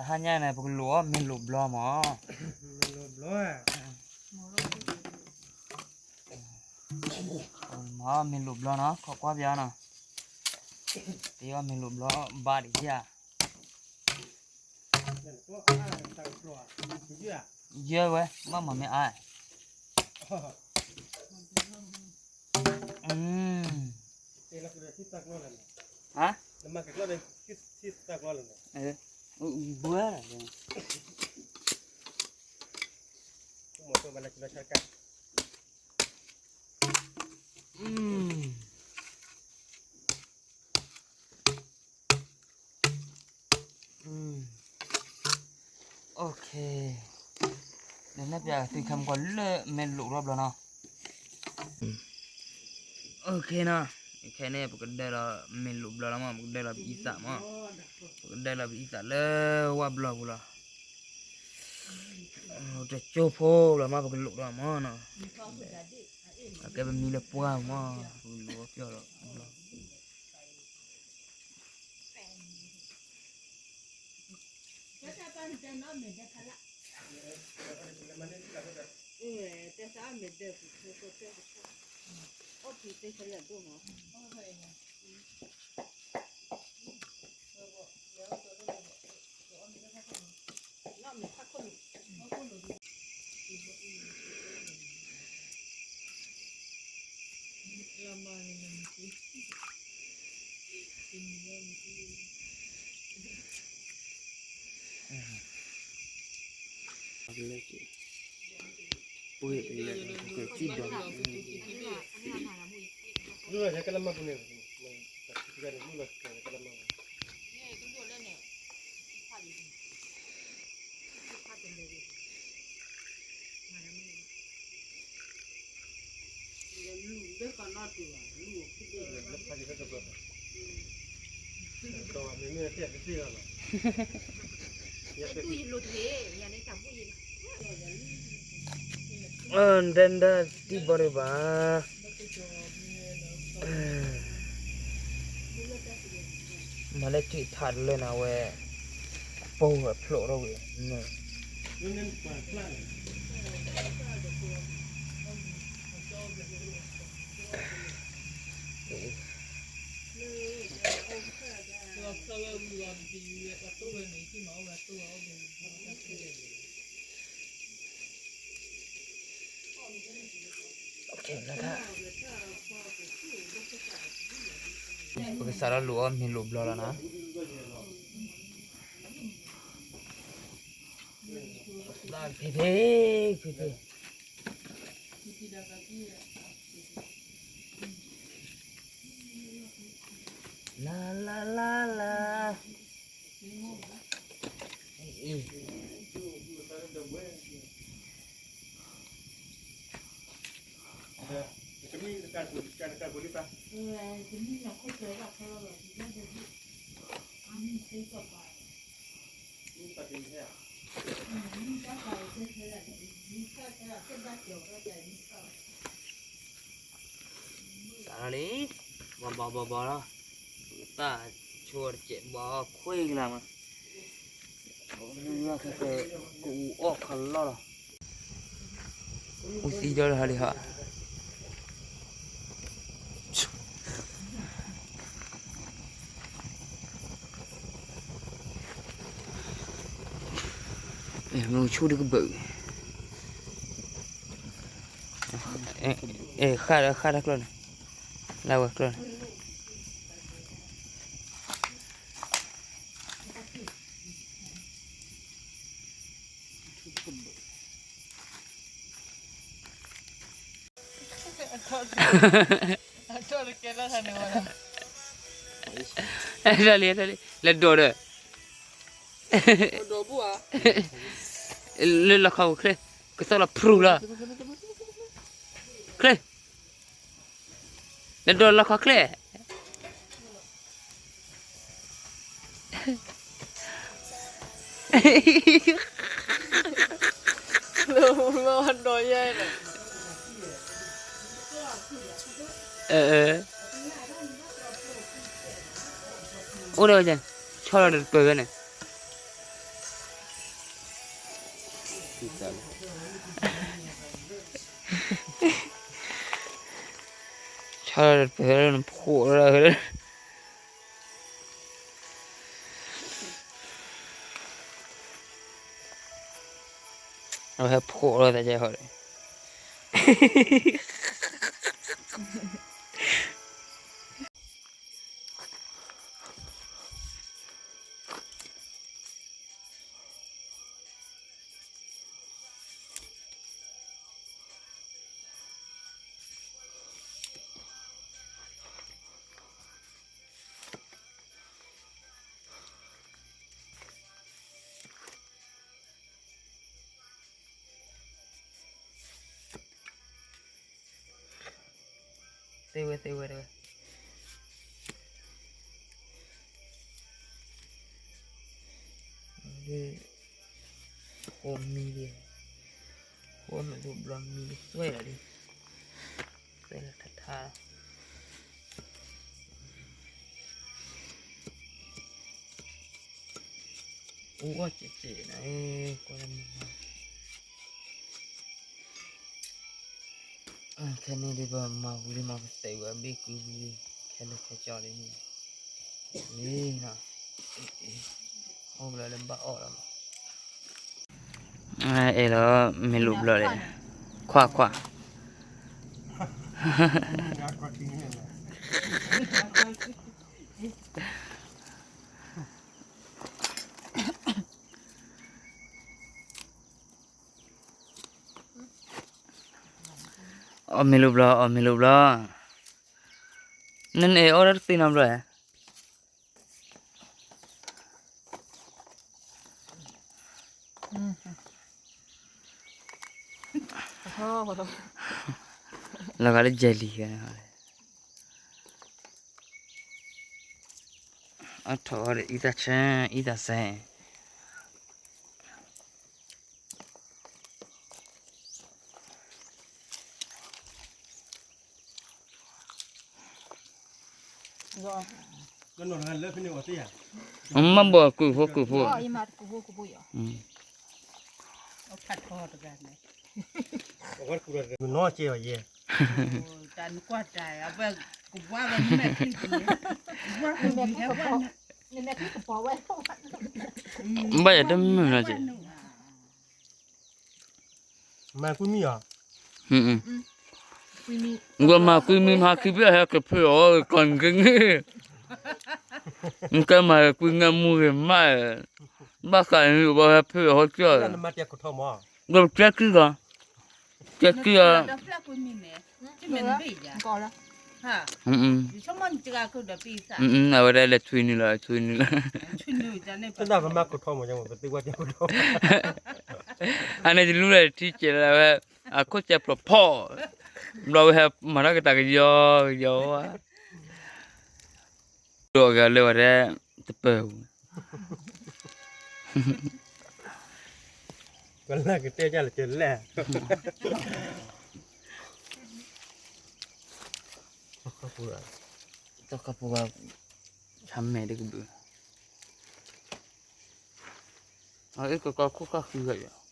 ဟါညါန့ၣ် ပကလိၣ်အီၣ်မ့ၢ်လိၣ်ဘျီမး, မ့ၢ်လိၣ်ဘျီနီၤ, ခိးကွၢ်ပျါနီၤ, တအီၣ်မ့ၢ်လိၣ်ဘျီဘၣ်ဒံးဧါ, ယဲဝဲ ဘၣ်မၤမ့ၢ်အါ ဟါ, ဘှါလီၤ, နပျဲသုခဲမုၢ်ကီၢ်လၢမ့ၢ်လိၣ်ထီၣ်ဘျီနီၤ, ခဲန့ၣ် ပကဒၢလီၤမ့ၢ်လိၣ်ဘျီလီၤမး, ပကဒၢလီၤပအံသၣ်မး, ပကဒၢလီၤပအံသၣ်လၢဝၣ်ဘျီပူၤလီၤ, တကၠိဖိလီၤမး ပကလိၣ်ဒီးမးနီၤ, အကဲပမံလၢပှၢ်မး, ပကလိၣ်အီၣ်ပျီလီၤဘျီ အၢ ဒဲဒၢတံၢ်ဘီဒံးဘၣ်, မၤလၢကံၣ်ထးတလၢန့ၣ်ဝဲ, အပိၢ်ဝဲဖျိးထီၣ်ဝံၤန့ၣ် ပကစးထီၣ်လိၣ်အီၣ်မ့ၢ်လိၣ်ဘျီလီၤနီၤ, ဖံဖံ, ဖံဖံ, လါလါလါလါ, စးလီၤလံ, ဘီဘီဘီဘီလီၤ, တၢ်ဆိတစဲးဘီခွံကလးမး, ခဲခဲ ကအူအီၣ်ခလီၢ်လီၤ, အူသံဒီးဟါလံဟါ မ့ၢ်ဆူၣ်တကဘၢၣ်, ဃၣ်ဒီးဃၣ်တၢ်ကျီၢ်န့ၣ်, လၢဝဲကျီၢ်န့ၣ် တၢ်လံ တၢ်လံ လဲၤဒိးဒီး လၢလီၢ်ခီဝဲချ့, ကသီၣ်လီၤဖရူလီၤ, ချ့, လဲၤဒိးလီၢ်ခီချ့, အိၣ်ဒီး ဆီလီၤဒီးတပၢၤဝဲန့ၣ်, ဆီၣ်လီၤတပၢၢ်လၢနဖှိၣ်လီၤ, အဝဲဟဲဖှိၣ်လီၤသးကဲဟီဒီး သ့ဝဲသ့ဝဲတဝဲ, ဃိမံလံ, ဃိမံဒိၣ်ဘျီမံလံ သွဲၣ်လီၤလံ, သွဲၣ်လီၤထါထါ အူအီၣ်စဲးစဲးန့ၣ်, ကွၢ်လၢမုာ်မး, ခဲန့ၣ်ဒ်ပမၤဝံၤလံမး ပသဲးဝဲအဘ့ၣ်ကွံဝံၤလံ, ခဲလၢာ်ခဲကၠီလံန့ၣ်, လံနီၤ, အိၣ်ဘျီလၢဘၣ်အီၣ်လီၤမး, အဲၣ်လီၤ မ့ၢ်လူၤဘျီလဲၣ်, ခွါခွါ အီၣ်မ့ၢ်လူၤဘျီ အီၣ်မ့ၢ်လူၤဘျီ, နန့ၣ်အီၣ်တၢ်တသ့နီတဘျီဧါ, လီၤဂာ်လၢ jelly အထီၣ်အီၤဒီးအံသၣ်ဆၢ အံသၣ်စဲ မ့ၢ်ဘၣ်ကုၢ်ဖိကုၢ်ဖိ, ဘၣ်ယၤတမုာ်နီၤက့ၤ မၤကွံမံၤအီၤ, ကွၢ်မၤကွံမံၤမၤခံဖျၢၣ်ဟဲကဖၢအီၤကီၢ်နက့ၤန့ၣ်, နကဲမၤကွံငါမူဂ့ၤမး, ဘၣ်ဃးန့ၣ်ဘၣ်ဟဲဖၢအီၤဟီကၠီၣ်, ကဲခံဂီၤ, ကဲခံဂီၤ, အဝဲဒၣ်လဲၤထွံနုာ်လီၤ ထွံနုာ်လီၤ, အန့ၣ်တလူလၢထံကဲလၢဝဲ, အခိၣ်ကဲဖျိးဖီၣ်, ဘျီဝဲဟဲမၤထီၣ်က့ၤတၢ်ကယီကယီဝဲ, ဒိးဂၤလၢဝဲဒၣ်, တပၢၢ်ပူၤ, ကလၢကတဲဒ်လဲၣ်ကလဲၣ်, တၢ်ခီပူၤ, ဆါမဲာ်တကဘုး, အအ့ၣ်ကကီခိၣ်ဃၣ်ဃုဂၤယီၤ